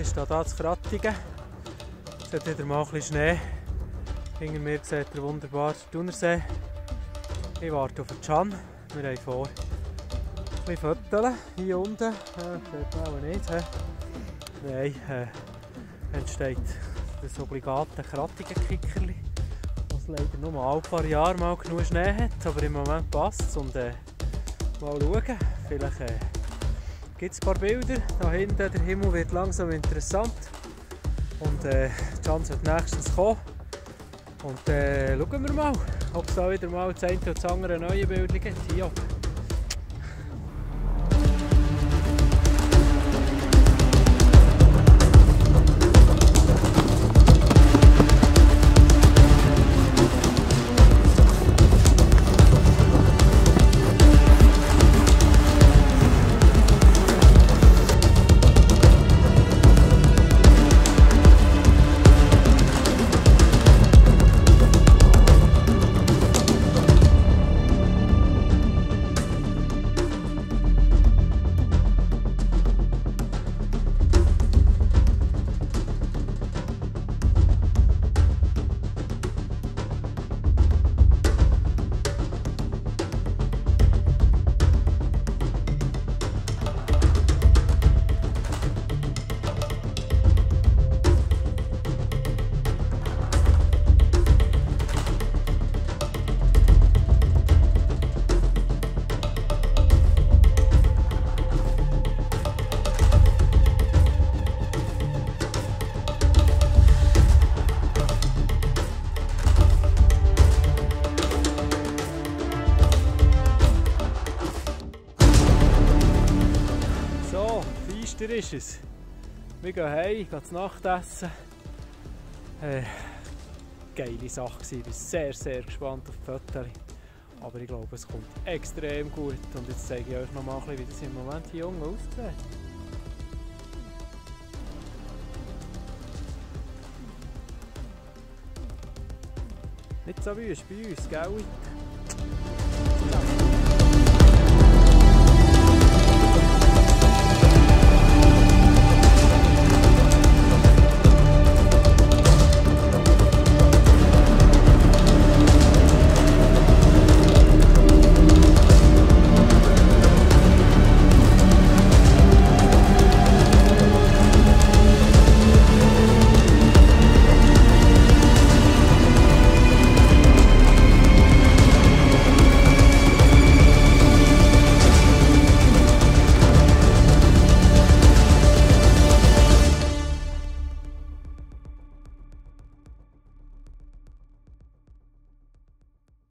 stehe hier zu Krattigen. Es hat wieder mal ein bisschen Schnee. Hinter mir seht ihr wunderbar den Thunersee. Ich warte auf den Can. Wir haben vor, ein bisschen Fotos hier unten. Sieht man auch nicht. Nein, entsteht das obligate Krattigen-Kickerli, was leider nur alle paar Jahre mal genug Schnee hat. Aber im Moment passt es. Und mal schauen. Vielleicht gibt es ein paar Bilder. Da hinten, der Himmel wird langsam interessant. Und die Chance wird nächstens kommen. Und schauen wir mal, ob es da wieder mal das eine oder das andere neue Bild gibt. Hier oben. Feister ist es. Wir gehen heim, gehen zu Nacht essen. Geile Sache gewesen. Ich bin sehr, sehr gespannt auf die Fotos. Aber ich glaube, es kommt extrem gut. Und jetzt zeige ich euch noch mal, wie das im Moment hier unten aussieht. Nicht so wüst bei uns, gell?